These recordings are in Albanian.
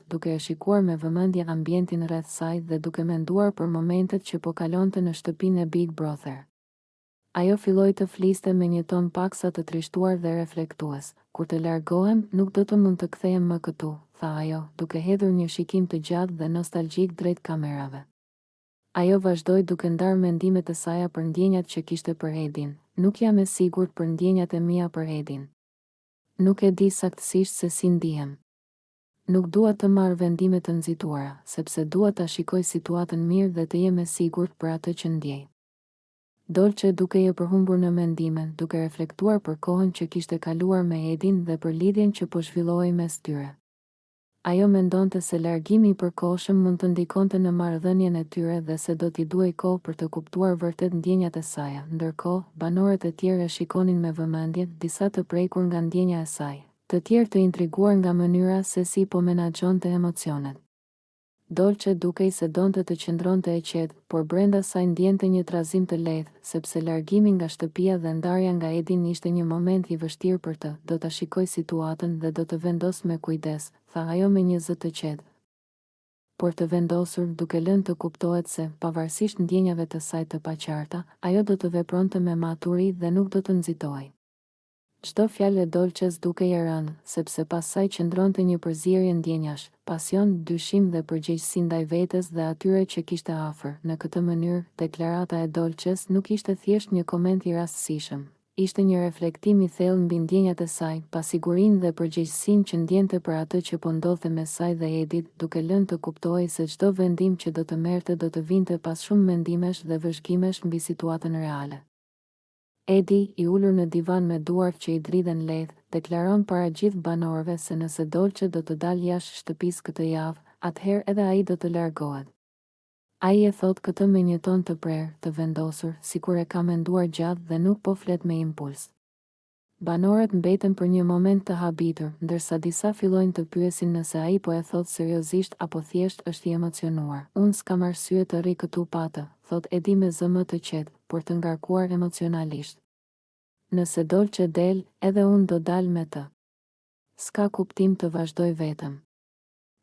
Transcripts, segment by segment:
duke e shikuar me vëmendje ambientin rreth saj dhe duke menduar për momentet që po kalonte në shtëpinë e Big Brother. Ajo filloi të fliste me një ton paksa të trishtuar dhe reflektues. Kur të largohem, nuk do të mund të kthehem më këtu, tha ajo, duke hedhur një shikim të gjatë dhe nostalgjik drejt kamerave. Ajo vazhdoi duke ndarë mendimet e saja për ndjenjat që kishte për Edin, Nuk jam e sigurt për ndjenjat e mia për Edin. Nuk e di saktësisht se si ndihem. Nuk dua të marr vendime të nxituara, sepse dua ta shikoj situatën mirë dhe të jem e sigurt për atë që ndjej. Dolce dukej e përhumbur në mendime, duke reflektuar për kohën që kishte kaluar me Edin dhe për lidhjen që po zhvillohej mes tyre. Ajo mendonte se largimi i përkohshëm mund të ndikonte në marrëdhënien e tyre dhe se do t'i duhej kohë për të kuptuar vërtet ndjenjat e saja. Ndërkohë, banorët e tjerë e shikonin me vëmendje, disa të prekur nga ndjenja e saj, të tjerë të intriguar nga mënyra se si po menaxhonte emocionet. Dolce dukej se donte të qëndronte e qetë, por brenda saj ndjente një trazim të lehtë, sepse largimi nga shtëpia dhe ndarja nga Edin ishte një moment i vështirë për të. Do ta shikoj situatën dhe do të vendos me kujdes, tha ajo me një zë të qetë, por të vendosur, duke lënë të kuptohet se, pavarësisht ndjenjave të saj të paqarta, ajo do të vepronte me maturi dhe nuk do të nxitohej. Çdo fjalë e Dolces dukej e rëndë, sepse pas saj qëndronte një përzierje ndjenjash, pasion, dyshim dhe përgjegjësi ndaj vetes dhe atyre që kishte afër. Në këtë mënyrë, deklarata e Dolces nuk ishte thjesht një koment i rastësishëm. Ishte një reflektim i thellë mbi ndjenjat e saj, pasigurinë dhe përgjegjësinë që ndjente për atë që po ndodhte mes saj dhe Edit, duke lënë të kuptohej se çdo vendim që do të merrte do të vinte pas shumë mendimesh dhe vëzhgimesh mbi situatën reale. Edi, i ulur në divan me duart që i dridhen lehtë, deklaron para gjithë banorëve se nëse Dolce do të dalë jashtë shtëpisë këtë javë, atëherë edhe ai do të largohet. Ai e thotë këtë me një ton të prerë, të vendosur, sikur e ka menduar gjatë dhe nuk po flet me impuls. Banorët mbeten për një moment të habitur, ndërsa disa fillojnë të pyesin nëse ai po e thotë seriozisht apo thjesht është i emocionuar. Unë s'kam arsye të rri këtu pa të, thotë Edi me zë më të qetë, por të ngarkuar emocionalisht. Nëse Dolce del, edhe unë do dal me të. S'ka kuptim të vazhdoj vetëm.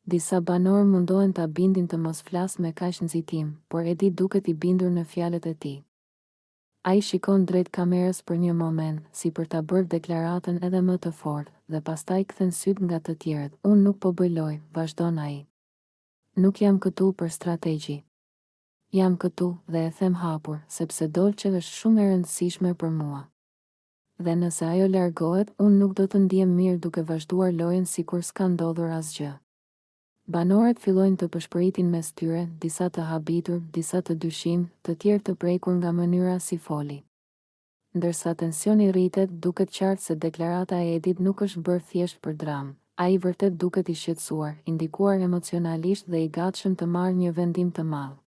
Disa banorë mundohen ta bindin të mos flasë me kaq nxitim, por Edi duket i bindur në fjalët e tij. Ai shikon drejt kamerës për një moment, si për ta bërë deklaratën edhe më të fortë, dhe pastaj kthen sytë nga të tjerët. Unë nuk po bëj lojë, vazhdon ai. Nuk jam këtu për strategji. Jam këtu, dhe e them hapur, sepse Dolce është shumë e rëndësishme për mua. Dhe nëse ajo largohet, unë nuk do të ndihem mirë duke vazhduar lojën sikur s'ka ndodhur asgjë. Banorët fillojnë të pëshpëritin mes tyre, disa të habitur, disa të dyshimtë, të tjerë të prekur nga mënyra si foli. Ndërsa tensioni rritet, duket qartë se deklarata e Edit nuk është bërë thjesht për dramë. Ai vërtet duket i shqetësuar, i ndikuar emocionalisht dhe i gatshëm të marrë një vendim të madh.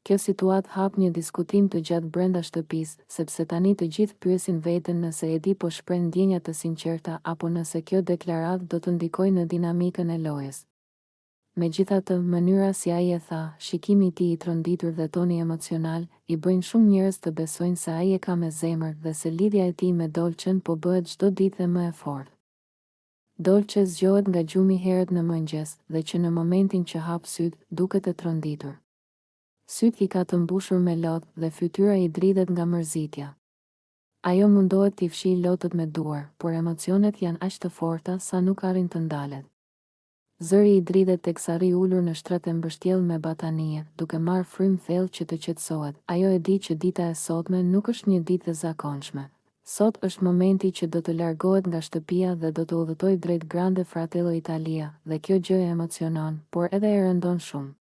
Kjo situatë hap një diskutim të gjatë brenda shtëpisë, sepse tani të gjithë pyesin veten nëse Edi po shpreh ndjenja të sinqerta apo nëse kjo deklaratë do të ndikojë në dinamikën e lojës. Megjithatë, mënyra si ai e tha, shikimi i tij i tronditur dhe toni emocional, i bëjnë shumë njerëz të besojnë se ai e ka me zemër dhe se lidhja e tij me Dolcen po bëhet çdo ditë e më e fortë. Dolce zgjohet nga gjumi herët në mëngjes dhe që në momentin që hap sytë, duket e tronditur. Sytë i ka të mbushur me lot dhe fytyra i dridhet nga mërzitja. Ajo mundohet t'i fshijë lotët me duar, por emocionet janë aq të forta sa nuk arrin të ndalet. Zëri i dridhet teksa rri ulur në shtrat e mbështjellë me batanije, duke marrë frymë thellë që të qetësohet. Ajo e di që dita e sotme nuk është një ditë e zakonshme. Sot është momenti që do të largohet nga shtëpia dhe do të udhëtojë drejt Grande Fratello Italia, dhe kjo gjë e emocionon, por edhe e rëndon shumë.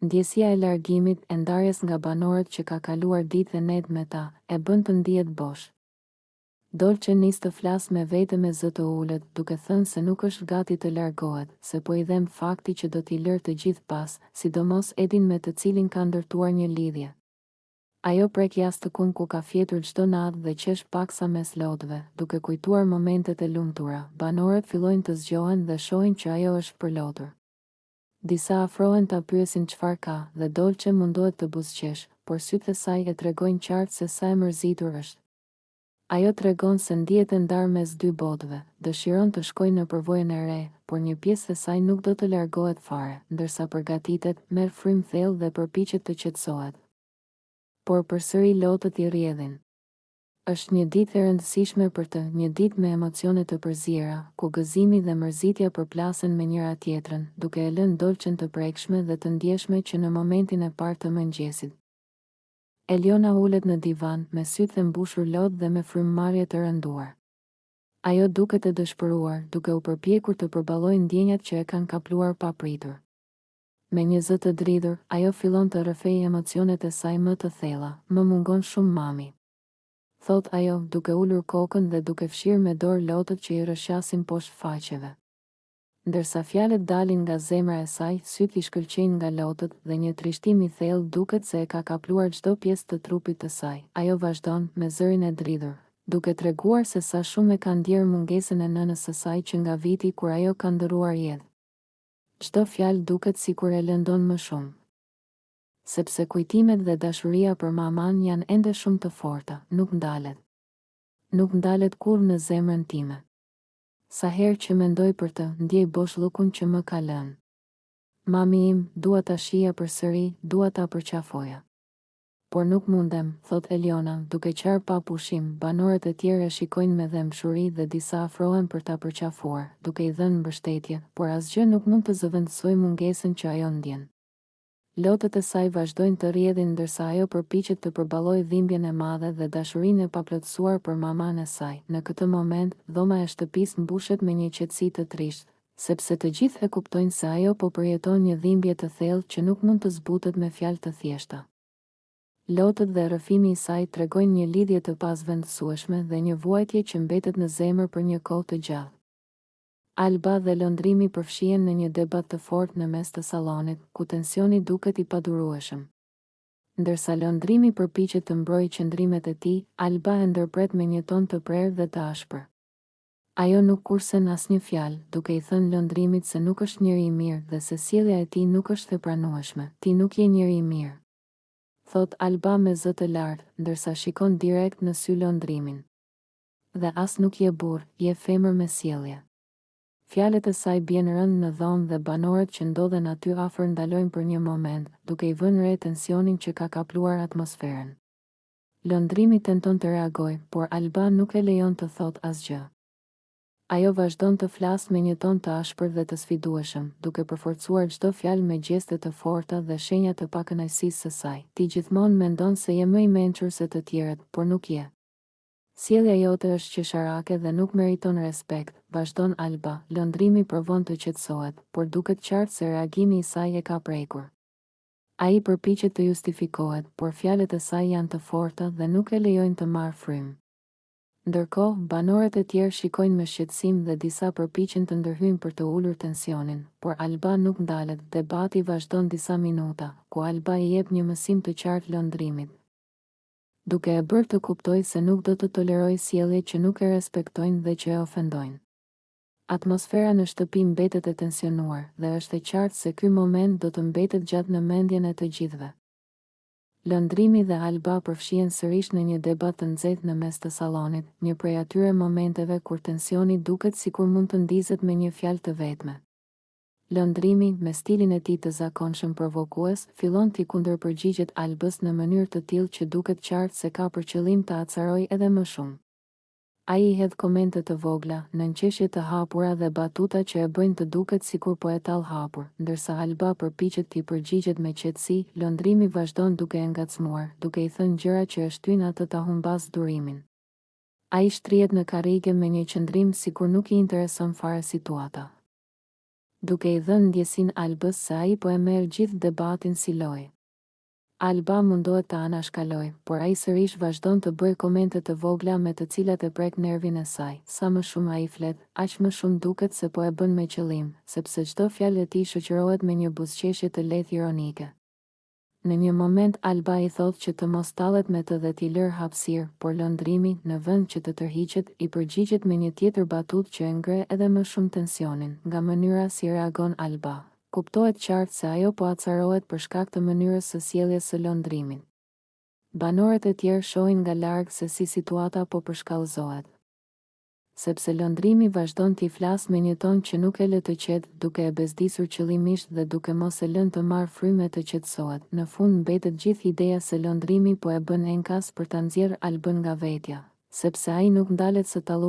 Ndjesia e largimit, e ndarjes nga banorët që ka kaluar ditë e netë me ta, e bën të ndihet bosh. Dolce nis të flasë me vete me zë të ulët, duke thënë se nuk është gati të largohet, se po i dhemb fakti që do t'i lërë të gjithë pas, sidomos Edin me të cilin ka ndërtuar një lidhje. Ajo prek jastëkun ku ka fjetur çdo natë dhe qesh paksa mes lotëve, duke kujtuar momentet e lumtura. Banorët fillojnë të zgjohen dhe shohin që ajo është përlotur. Disa afrohen ta pyesin çfarë ka, dhe Dolce mundohet të buzëqeshë, por sytë e saj e tregojnë qartë se sa e mërzitur është. Ajo tregon se ndihet e ndarë mes dy botëve, dëshiron të shkojë në përvojën e re, por një pjesë e saj nuk do të largohet fare, ndërsa përgatitet, merr frymë thellë dhe përpiqet të qetësohet. Por përsëri lotët i rrjedhin. Është një ditë e rëndësishme për të, një ditë me emocione të përziera, ku gëzimi dhe mërzitja përplasen me njëra-tjetrën, duke e lënë Dolçen të prekshme dhe të ndjeshme që në momentin e parë të mëngjesit. Eliona ulet në divan, me sytë e mbushur lot dhe me frymëmarrje të rënduar. Ajo duket e dëshpëruar, duke u përpjekur të përballojë ndjenjat që e kanë kapluar papritur. Me një zë të dridhur, ajo fillon të rrëfejë emocionet e saj më të thella, Më mungon shumë mami. Thotë ajo, duke ulur kokën dhe duke fshirë me dorë lotët që i rrëshqasin poshtë faqeve. Ndërsa fjalët dalin nga zemra e saj, sytë i shkëlqejnë nga lotët dhe një trishtim i thellë duket se e ka kapluar çdo pjesë të trupit të saj. Ajo vazhdon, me zërin e dridhur, duke treguar se sa shumë e ka ndjerë mungesën e nënës së saj që nga viti kur ajo ka ndërruar jetë. Çdo fjalë duket sikur e lëndon më shumë. Sepse kujtimet dhe dashuria për mamanë janë ende shumë të forta, nuk ndalet. Nuk ndalet kurrë në zemrën time. Sa herë që mendoj për të, ndjej boshllëkun që më ka lënë. Mami im, dua ta shihja përsëri, dua ta përqafoja. Por nuk mundem, thotë Eliona, duke qarë pa pushim, banorët e tjerë e shikojnë me dhembshuri dhe disa afrohen për ta përqafuar, duke i dhënë mbështetje, por asgjë nuk mund të zëvendësojë mungesën që ajo ndjen. Lotët e saj vazhdojnë të rrjedhin ndërsa ajo përpiqet të përballojë dhimbjen e madhe dhe dashurinë e paplotësuar për mamanë e saj. Në këtë moment, dhoma e shtëpisë mbushet me një qetësi të trishtë, sepse të gjithë e kuptojnë se ajo po përjeton një dhimbje të thellë që nuk mund të zbutet me fjalë të thjeshta. Lotët dhe rrëfimi i saj tregojnë një lidhje të pazëvendësueshme dhe një vuajtje që mbetet në zemër për një kohë të gjatë. Alba dhe Londrimi përfshihen në një debat të fortë në mes të sallonit, ku tensioni duket i padurueshëm. Ndërsa Londrimi përpiqet të mbrojë qëndrimet e tij, Alba e ndërpret me një ton të prerë dhe të ashpër. Ajo nuk kursen asnjë fjalë, duke i thënë Londrimit se nuk është njeri i mirë dhe se sjellja e tij nuk është e pranueshme, Ti nuk je njeri i mirë. Thotë Alba me zë të lartë, ndërsa shikon direkt në sy Londrimin. Dhe as nuk je burrë, je femër me sjellje. Fjalët e saj bien rëndë në dhomë dhe banorët që ndodhen aty afër ndalojnë për një moment, duke i vënë re tensionin që ka kapluar atmosferën. Londrimi tenton të reagojë, por Alba nuk e lejon të thotë asgjë. Ajo vazhdon të flasë me një ton të ashpër dhe të sfidueshëm, duke përforcuar çdo fjalë me gjeste të forta dhe shenja të pakënaqësisë së saj. Ti gjithmonë mendon se je më i mençur se të tjerët, por nuk je. Sjellja jote është qesharake dhe nuk meriton respekt, vazhdon Alba, Londrimi provon të qetësohet, por duket qartë se reagimi i saj e ka prekur. Ai përpiqet të justifikohet, por fjalët e saj janë të forta dhe nuk e lejojnë të marrë frymë. Ndërkohë, banorët e tjerë shikojnë me shqetësim dhe disa përpiqen të ndërhyjnë për të ulur tensionin, por Alba nuk ndalet, debati vazhdon disa minuta, ku Alba i jep një mësim të qartë Londrimit, duke e bërë të kuptojë se nuk do të tolerojë sjellje që nuk e respektojnë dhe që e ofendojnë. Atmosfera në shtëpi mbetet e tensionuar dhe është e qartë se ky moment do të mbetet gjatë në mendjen e të gjithëve. Londrimi dhe Alba përfshihen sërish në një debat të nxehtë në mes të sallonit, një prej atyre momenteve kur tensioni duket sikur mund të ndizet me një fjalë të vetme. Londrimi, me stilin e tij të zakonshëm provokues, fillon t'i kundërpërgjigjet Albës në mënyrë të tillë që duket qartë se ka për qëllim ta acarojë edhe më shumë. Ai i hedh komente të vogla, nënqeshje të hapura dhe batuta që e bëjnë të duket sikur po e tall hapur, ndërsa Alba përpiqet t'i përgjigjet me qetësi, Londrimi vazhdon duke e ngacmuar, duke i thënë gjëra që e shtyjnë atë ta humbasë durimin. Ai shtrihet në karrige me një qëndrim sikur nuk i intereson fare situata. Duke i dhënë ndjesinë Albës se ai po e merr gjithë debatin si lojë. Alba mundohet ta anashkalojë, por ai sërish vazhdon të bëjë komente të vogla me të cilat e prek nervin e saj. Sa më shumë ai flet, aq më shumë duket se po e bën me qëllim, sepse çdo fjalë e tij shoqërohet me një buzëqeshje të lehtë ironike. Në një moment Alba i thotë që të mos tallet me të dhe t'i lërë hapësirë, por Londrimi, në vend që të tërhiqet, i përgjigjet me një tjetër batutë që e ngre edhe më shumë tensionin, nga mënyra si reagon Alba, kuptohet qartë se ajo po acarohet për shkak të mënyrës së sjelljes së Londrimit. Banorët e tjerë shohin nga larg se si situata po përshkallëzohet. Sepse Londrimi vazhdon t'i flasë me një ton që nuk e lë të qetë, duke e bezdisur qëllimisht dhe duke mos e lënë të marrë frymë e të qetësohet. Në fund mbetet gjithë ideja se Londrimi po e bën enkas për ta nxjerrë Albën nga vetja, sepse ai nuk ndalet së talluri.